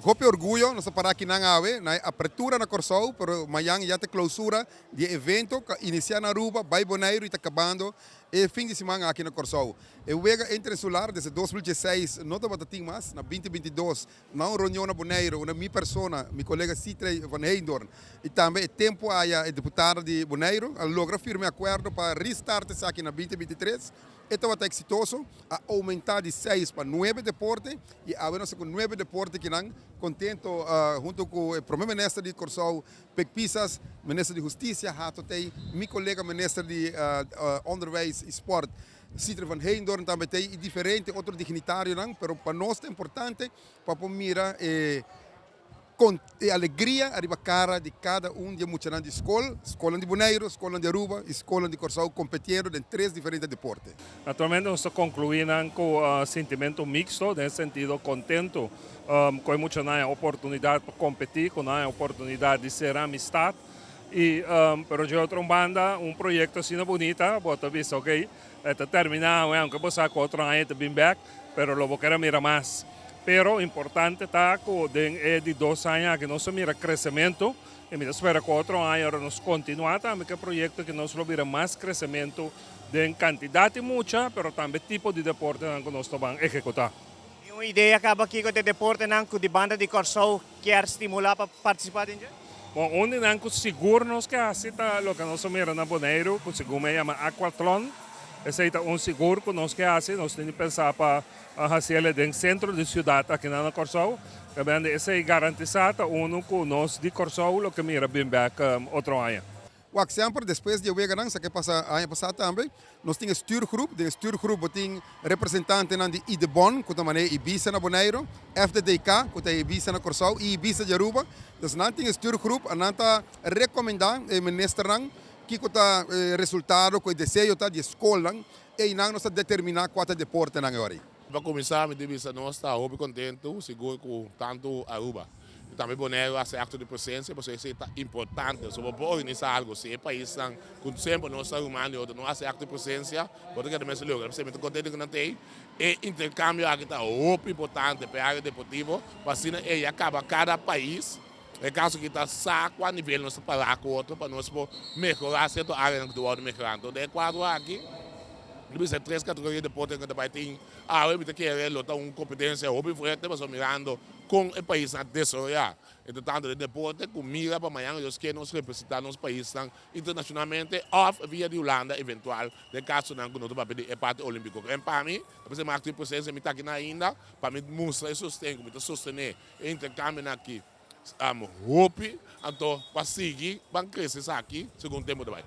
Hopi orguyo, nos ta para akinan awe na e apertura na Kòrsou, pero mañan ya ta klousura di e evento ku a inisiá na Aruba, bai Boneiru i ta kabando e fin di siman aki na Kòrsou. E wega interinsular desde 2016 no tabata tin mas. Na 2022, na un reunion na Boneiru, unda mi persona, mi kolega Sithree van Heydoorn i tambe e tempu aya e deputada di Boneiru a logra firma e akuerdo pa restart esaki na 2023. E tabata eksitoso, a oumentá di seis pa nuebe deporte i awe nos ta ku nuebe deporte kinan kontento huntu ku e Prome Minister di Kòrsou Pik Pisas, Minister di Hustisia Hato Tei, mi kolega Minister di Onderwijs i Sport Sithree van Heydoorn tambe tei i diferente otro dignitarionan, pero pa nos ta importante pa por mira e Con e alegria ariba cara di cada un di e muchanan di scol, scolnan di Boneiru, scolnan di Aruba y scolnan di Corsou competiendo den tres diferente deporte. Naturalmente nos ta conclui nan cu sintimento mixto, den sentido contento cu e muchanan e oportunidad pa competi, cu nan e oportunidad di cera amistad y pero dje otro banda un proyecto asina bunita bo ta bisa ok e ta termina awe aunke bo sa cu otro aña e ta bin bek pero lo bo kere mira mas. Pero importante ta cu den e di dos aña aki nos a mira crecemento y mi ta spera cu otro aña ora nos continua tambe cu e proyecto aki nos lo bira mas crecemento den cantidad di mucha pero tambe tipo di deportenan cu nos ta ban ehecuta. Tin un idea caba kico ta e deportenan cu di banda di Corsou kier stimula pa participa den dje? Bon, un di nan cu sigur nos ke haci ta loke nos a mira na Boneiru cu segun mi a yama aquathlon. Esey ta un sigur cu nos ke haci. Nos tin di pensa pa A hasi el den sentro di siudat akinan na Kòrsou. Ta bende esei garantisá ta unu ku nos di Kòrsou lo ke mira bin bèk otro aña. Wak, semper despues di e weganan, sa ke pasa aña pasá tambe, nos tin e stuurgroep. Den e stuurgroep bo tin representantenan di Idebon, ku ta manera Ibisa na Boneiru, FDDK, ku ta Ibisa na Kòrsou, i Ibisa di Aruba. Dus nan tin e stuurgroep, nan ta rekomendá e ministernan kiko ta e resultado ku e deseo ta di e skolnan. Einan nos ta determiná kua ta deportenan e ora ei. Pa kuminsá mi di bisa nos ta hopi kontentu sigur ku tantu Aruba i tambe Boneiru a hasi akto di presensia pasobra esei ta importante. So bo por organisá algu si e paisnan ku semper nos ta ruman di otro no hasi akto di presensia bo ta keda mes logra. P'esei mi ta kontentu ku nan ta ei. E interkambio aki ta hopi importante pa e área deportivo pa asina ei a kaba kada pais. E kaso aki ta sa kua nivel nos ta pará ku otro pa nos por mehorá sierto áreanan ku ta wòrdu mehorá. Anto den e kuadro aki, mi ta bisa e tres kategoria di deporte ku ta bai tin awe, mi ta kere lo ta un kompetensia hopi fuerte pasobra mirando kon e paisnan a desaroyá entre tanto den deporte ku mira pa mañana Dios ke nos representá nos paisnan internashonalmente òf via di Hulanda eventual den kasonan ku no ta papia di e parti olímpiko. En pa mi, ta bisa mi akto di presensia mi ta akinan ainda pa mi mustra e sosten ku mi ta sostené E interkambionan aki hopi, anto pa sigui ban krese esaki segun tempu ta bai.